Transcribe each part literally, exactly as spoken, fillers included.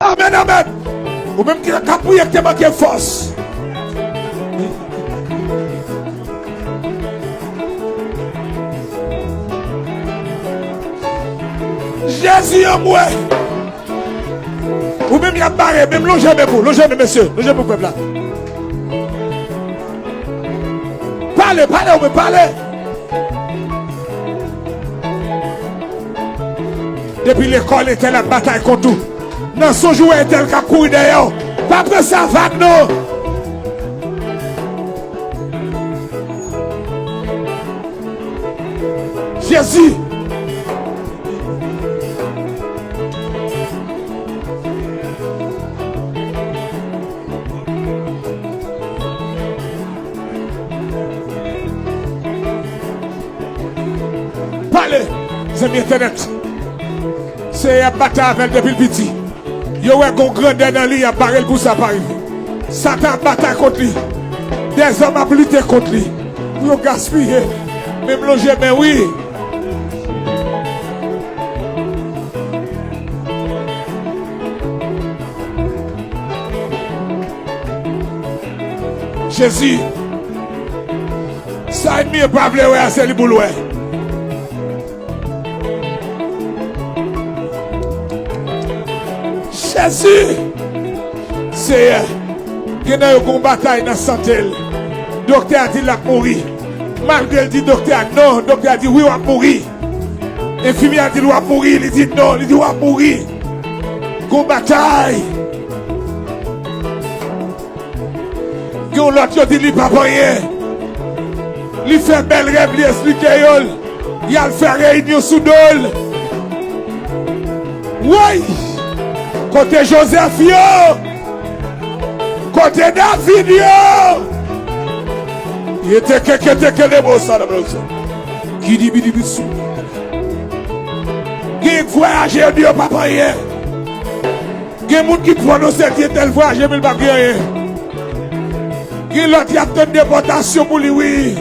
Amèn, amèn. Ou menm ki ka priye, ki te manke fòs. Jezi, anmwe. Ou menm y ap bare, menm lonje men pou, lonje men, mesye, lonje men pou pèp la. Pale, pale, ou menm pale. Depi lekòl, Etèl ap batay kont ou. Nan sonj ou wè Etèl k ap kouri dèyè w. Pa pran sa vag, non. Jezi. Pale, zanmi entènèt. Seyè ap batay avè l depi l piti. Yo wè gon grandè nan li, y ap bare l pou sa pa rive. Satan ap batay kont li. Dèzòm ap lite kont li pou yo gaspiye l. Men m lonje men, wi. Jezi, sa ènmi an pa vle wè a, se li pou l wè. Jezi! Seyè, gen nan yo gon batay nan sante l. Doktè a di l ap mouri. Malgre l di doktè a non, doktè a di wi, w ap mouri. Enfimyè a di l w ap mouri, li di non, li di w ap mouri. Gon batay. Gen yon lòt yo di li p ap anyen. Li fè bèl rèv, li esplike yo l. Y al fè reyinyon sou do l. Woy! Kote Jozèf yo? Kote David yo? Ye te keke te kele bo sa nan sa. Kidi bidi bidi sou. Gen k vwayaje yo di yo p ap anyen. Gen moun ki pwononse di entèl vwayaje men l p ap gen anyen. Gen lòt y ap tann depòtasyon pou li, wi.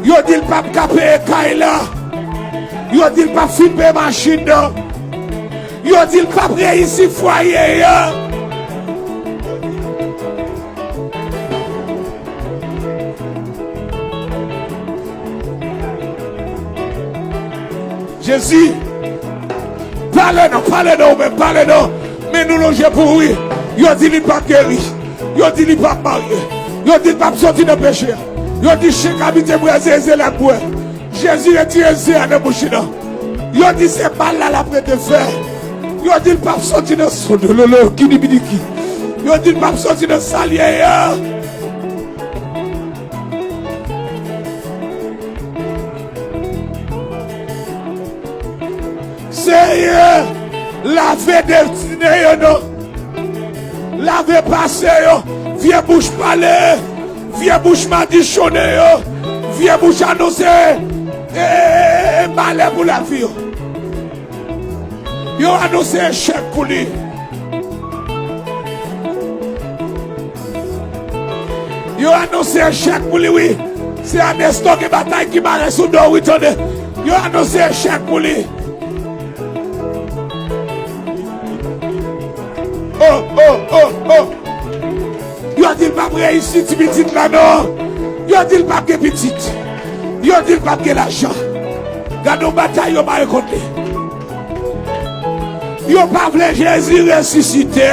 Yo di l p ap ka peye kay la. Yo di l p ap fin peye machin nan. Yo di l p ap reyisi fwaye a. Jezi, pale non, pale non, ou menm pale non. Men nou lonje pou ou, wi. Yo di li p ap geri. Yo di li p ap marye. Yo di li p ap soti nan peche a. Yo di chen k abite bwè ze, ze l ap bwè. Jezi retire ze a nan bouch li nan. Yo di se mal la l ap rete fè. Yo di l p ap soti nan sondololo, kidibidiki. Yo di l p ap soti nan sa l ye a. Seyè, lave destine yo non. Lave pase yo. Vye bouch pale. Vye bouch madichonnen yo. Vye bouch anonse, e, e, e, e, malè pou lavi yo. Yo anonse echèk pou li. Yo anonse echèk pou li, wi. Se Ernesto gen batay ki mare sou do, wi, tande. Yo anonse echèk pou li. Oh, oh, oh, oh. Yo di l p ap reyisi ti pitit la, non. Yo di l p ap gen pitit. Yo di l p ap gen lajan. Gade yon batay yo mare kont li. Yo pa vle Jezi resisite.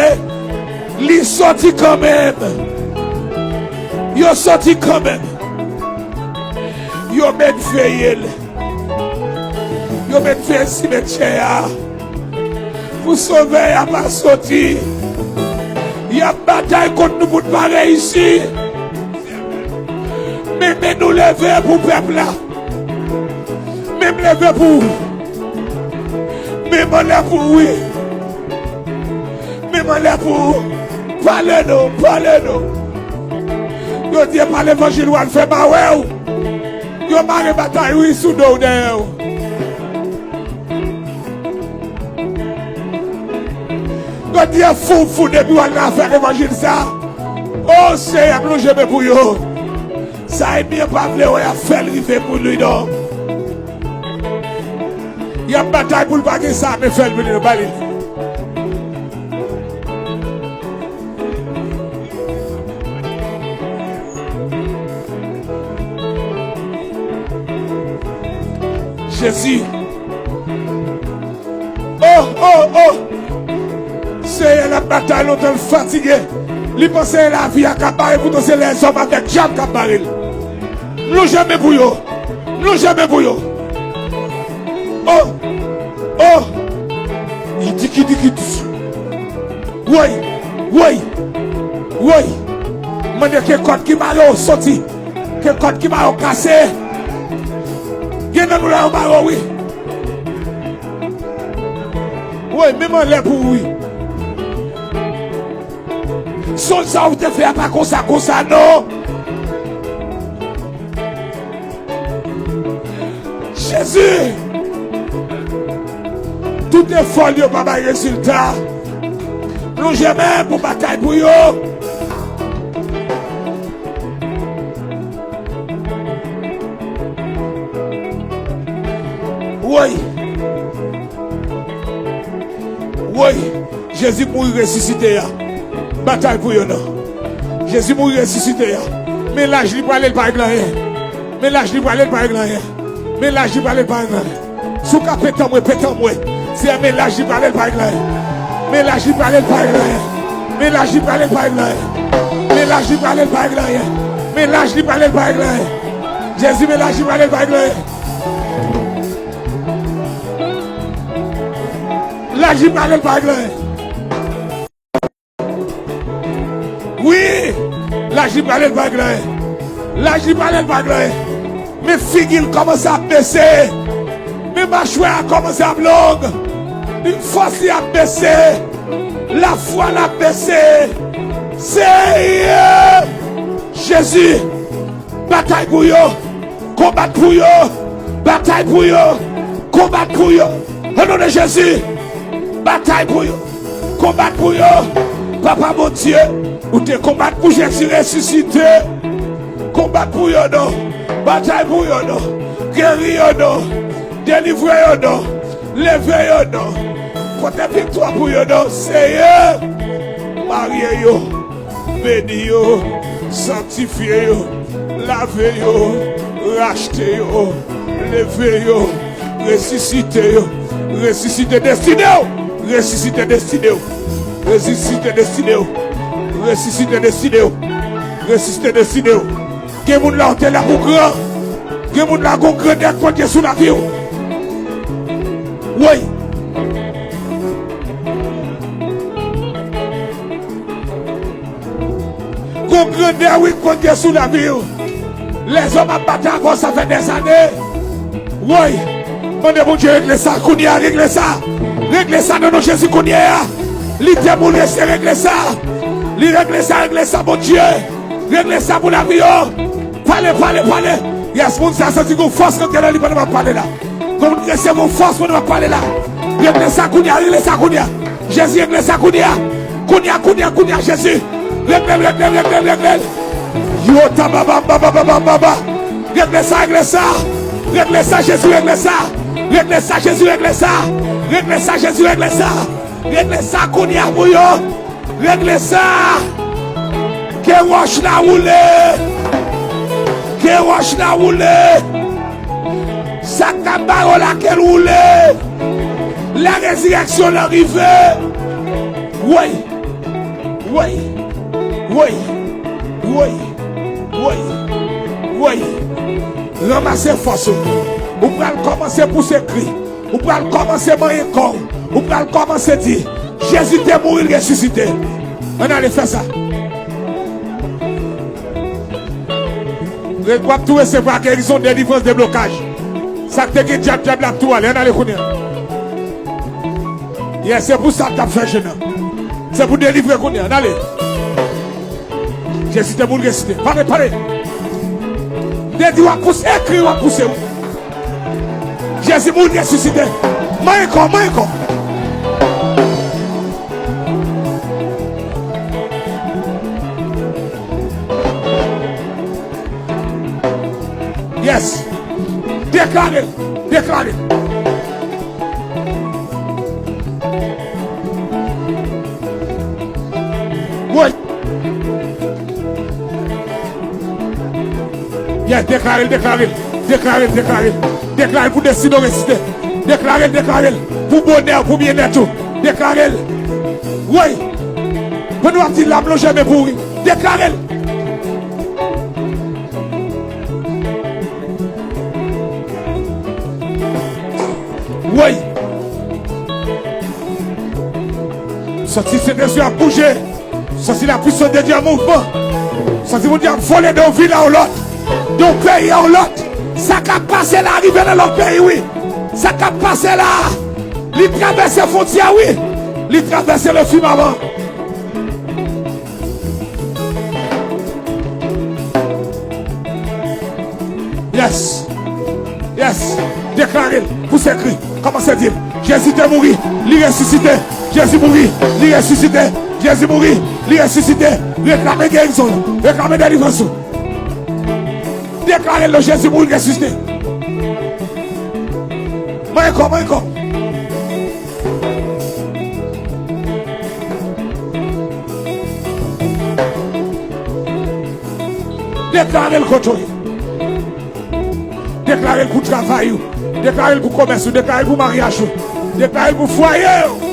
Li soti kanmenm. Yo soti kanmenm. Yo met veye l. Yo met fè simetyè a pou Sovè a pa soti. Y ap batay kont nou pou n pa reyisi. Men, men nou leve pou pèp la. Men m leve pou ou. Men m anlè pou ou, wi. Men m anlè pou ou. Pale non, pale non. Yo di e pa levanjil w al fè, m a wè w. Yo mare batay, wi, sou do w dèyè w. Yo di e fou, fou depi w al nan afè levanjil sa. O Seyè, m lonje men pou yo. Sa ènmi an pa vle wè, y ap fè l rive pou li non. Y ap batay pou l pa gen sa, men fè l vini non, ba li. Jezi. Oh, oh, oh! Seyè l ap batay lontan, l fatige. Li panse lavi a ka bare, poutan se lèzòm avèk dyab k ap bare l. M lonje men pou yo. M lonje men pou yo. Oh! Oh! Idikidikit. Woy! Woy! Woy! Mande ke kòd ki mare w soti. Ke kòd ki mare w kase. Gen nan nou la yo mare w, wi. Woy, menm anlè pou ou, wi. Sonj sa ou te fè a pa konsa, konsa, non. Jezi! Tout efò l yo pa bay rezilta. Lonje men pou batay pou yo. Woy! Woy! Jezi mouri resisite a. Batay pou yo non. Jezi mouri resisite a. Men laj li prale, l pa regle anyen. Men laj li prale, l pa regle anyen. Men laj li prale, l pa regle anyen. Si w ka pete anmwe, pete anmwe. Seyè, men laj li prale, l pa regle anyen. Men laj li prale, l pa regle anyen. Men laj li prale, l pa regle anyen. Men laj li prale, l pa regle anyen. Men laj li prale, l pa regle anyen. Jezi, men laj li prale, l pa regle anyen. Laj li prale, l pa regle anyen. Wi! Laj li prale, l pa regle anyen. Laj li prale, l pa regle anyen. Men figi l kòmanse ap bese. Men machwè a kòmanse ap long. Men fòs li ap bese. Lafwa l ap bese. Seyè Jezi! Batay pou yo. Konbat pou yo. Batay pou yo. Konbat pou yo. O non de Jezi. Batay pou yo. Konbat pou yo. Papa Bondye, ou te konbat pou Jezi resisite. Konbat pou yo non. Batay pou yo non. Geri yo non. Delivre yo non. Leve yo non. Pote viktwa pou yo non. Seyè, marye yo. Beni yo, sanktifye yo, lave yo, rachte yo, leve yo, resisite yo, resisite destine w, resisite destine w, resisite destine w, resisite destine w, resisite destine w. Gen moun la w te la pou gran. Gen moun la gon grandè k Bondye sou lavi w. Woy. Gon grandè wi k Bondye sou lavi w. Lèzòm ap batay avè w sa fè dèzane. Woy. Mande Bondye regle sa kounye a, regle sa. Regle sa nan non Jezi kounye a. Li te mouri, se regle sa. Li regle sa, regle sa Bondye. Regle sa pou lavi yo. Pale, pale, pale. Yes, moun sa santi gon fòs rantre nan li pandan m ap pale la. Gon moun resevwa yon fòs pandan m ap pale la. Regle sa kounye a, regle sa kounye a. Jezi regle sa kounye a. Kounye a, kounye a, kounye a, Jezi. Regle l, regle l, regle l, regle l. Yo, ta baba, baba, baba, baba. Regle sa, regle sa. Regle sa, Jezi, regle sa. Regle sa, Jezi, regle sa. Regle sa, Jezi, regle sa. Regle sa kounye a pou yo. Regle sa. Ke wòch la woule. Ke wòch la woule. Sa k ap bare w la, ke l woule. Lè rezirèksyon an rive. Woy. Woy. Woy. Woy. Woy. Woy. Ranmase fòs ou. Ou pral kòmanse pouse kri. Ou pral kòmanse manyen kò w. Ou pral kòmanse di, Jezi te mouri, l resisite. Ann ale fè sa. Re-, w ap tou resevwa gerizon, delivrans, deblokaj. Sa k te gen dyab, dyab la ap tou ale. Ann ale kounye a. Yes, se pou sa l t ap fè jèn nan. Se pou delivre kounye a. Ann ale. Jezi te mouri, resisite. Pale, pale. Te di w ap pouse, ekri w ap pouse wi. Jezi mouri, resisite. Manyen kò, manyen kò. Yes. Deklare, deklare. Woy. Yes, deklare l, deklare l. Deklare l, deklare l. Deklare l pou destine w resisite. Deklare l, deklare l. Pou bonè w, pou byennèt ou. Deklare l. Woy! Pandan w ap di l la, m lonje men pou w ri. Deklare l. Woy! Santi Sentespri ap bouje. Santi la puissance de Dieu an mouvman. Santi Bondye ap vole de yon vil a yon lòt, de yon peyi a yon lòt. Sa k ap pase la rive nan lòt peyi, wi. Sa k ap pase la, li travèse fwontyè, wi. Li travèse le firmament. Yes. Yes. Deklare l. Pouse kri. Kòmanse di l. Jezi te mouri, li resisite. Jezi mouri, li resisite. Jezi mouri, li resisite. Reklame gerizon ou. Reklame delivrans ou. Deklare l, Jezi mouri, li resisite. Mwen ankò, mwen ankò. Deklare l kote w ye. Deklare l pou travay ou. Deklare l pou komès ou. Deklare l pou maryaj ou. Deklare l pou fwaye w.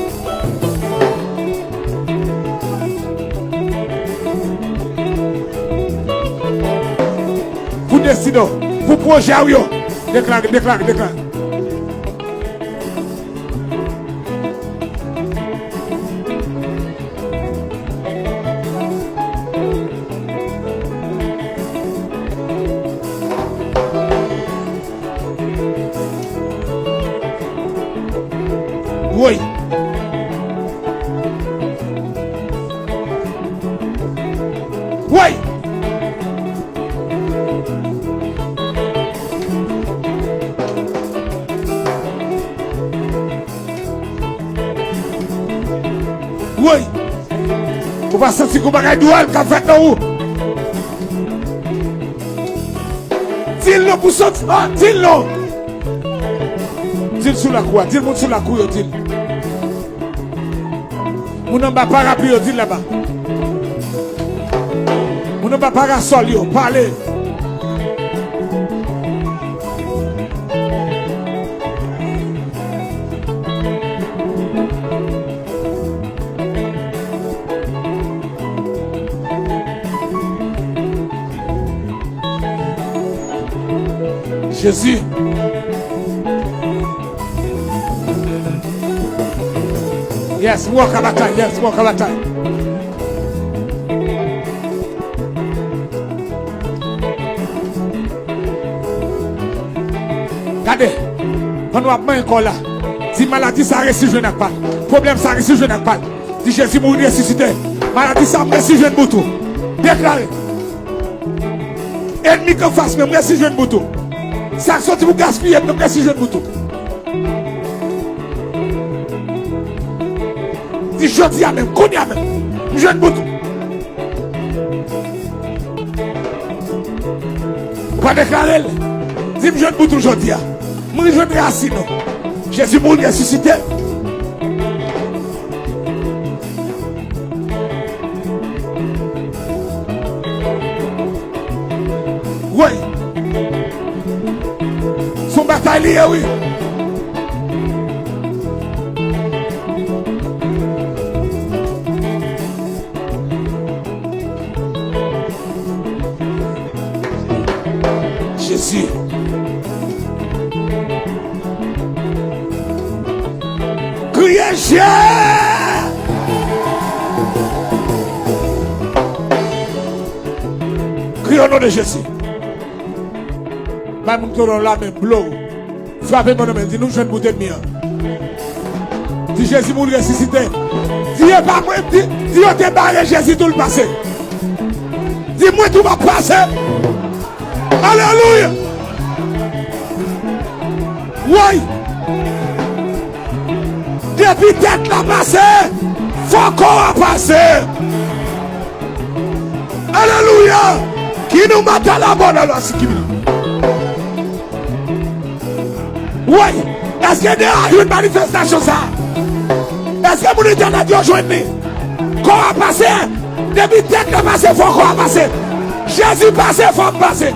Pou destine w. Pou pwojè w yo. Deklare, deklare, deklare. Woy. Woy. Woy! Ou pa santi gon bagay dwòl k ap fèt nan ou? Di l non pou santi, ah, di l non. Di l sou lakou a, di l moun sou lakou yo, di l. Moun anba parapli yo, di l laba. Moun anba parasòl yo, pale. Jezi. Yes, mwen ka batay. Yes, mwen ka batay. Gade, pandan w ap manyen kò w la, di maladi sa resi jwenn ak pa l. Pwoblèm sa resi jwenn ak pa l. Di Jezi mouri, resisite. Maladi sa ap resi jwenn bout ou. Deklare. Ènmi k anfas mwen, m resi jwenn bout ou. Sa k soti pou gaspiye m, m resi jwenn bout ou. Di jodi a menm, kounye a menm, m jwenn bout ou. Ou pa deklare l. Di m jwenn bout ou jodi a. M jwenn rasin ou. Jezi mouri, resisite. Woy! Se yon batay li ye, wi. Jezi. Kriye Je! Kriye o non de Jezi. Bay moun ki te nan lamen blow. Frape men w nan men l, di nou jwenn bout ènmi an. Di Jezi mouri resisite. Di e pa mwen, di, di yo te bare Jezi tou l pase. Di mwen tou m ap pase. Alelouya. Woy. Depi tèt la pase, fò kò a pase. Alelouya. Ki nou mata la bò nan lwa si ki vini. Woy, èske deyò a jwenn manifestasyon sa? Èske moun entènèt yo jwenn li? Kò a pase, depi tèt la pase, fò kò a pase. Jezi pase, fò m pase.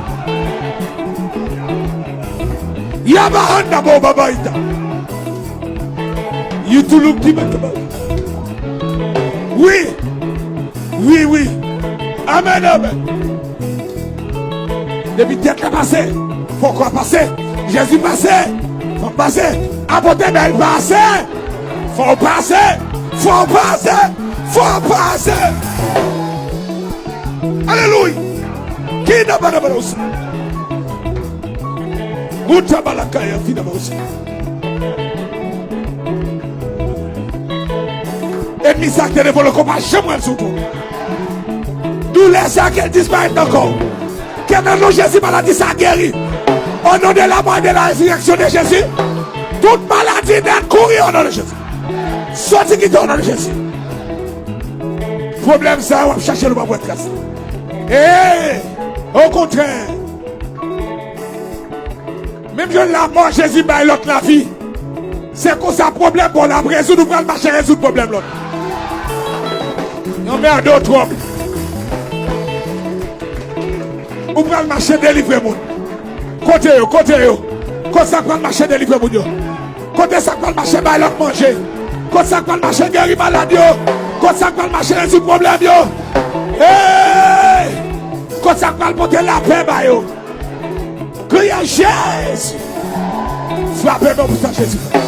Yabahanda bo babaita. Yutulukima. Wi. Wi, wi. Amen, amen. Depi tèt la pase, fò kò a pase. Jezi pase, fanm pase. Apot Ebèl pase. Fò w pase. Fò w pase. Fò w pase. Alelouya. Kina bana bana usi. Muta balakaya fina bana usi. Ènmi sa ki te devore kò pa janm wè l sou twòn. Doulè sa ke l disparèt nan kò w. Ke nan non Jezi maladi sa geri. Au nom de la mort et de la résurrection de Jésus, tout maladi nèt kouri au nom de Jésus. Sòti kite au nom de Jésus. Pwoblèm sa w ap chache l ou p ap wè tras li. Ee, okontrè. Menm jan lanmò Jezi bay lòt lavi, se konsa pwoblèm pa w la ap rezoud, ou pral mache rezoud pwoblèm lòt. Yon mèdo twòp. Ou pral mache delivre moun. Kote yo, kote yo? Kote sa k pral mache delivre moun yo? Kote sa k pral mache bay lòt manje? Kote sa k pral mache geri malad yo? Kote sa k pral mache rezoud pwoblèm yo? Hey! Kote sa k pral pote lapè ba yo? Kriye Jezi. Frape non pou sa Jezi fè.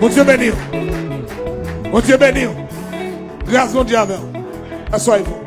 Bondye beni w. Bondye beni w. Gras Bondye avè w. Aswa e bon.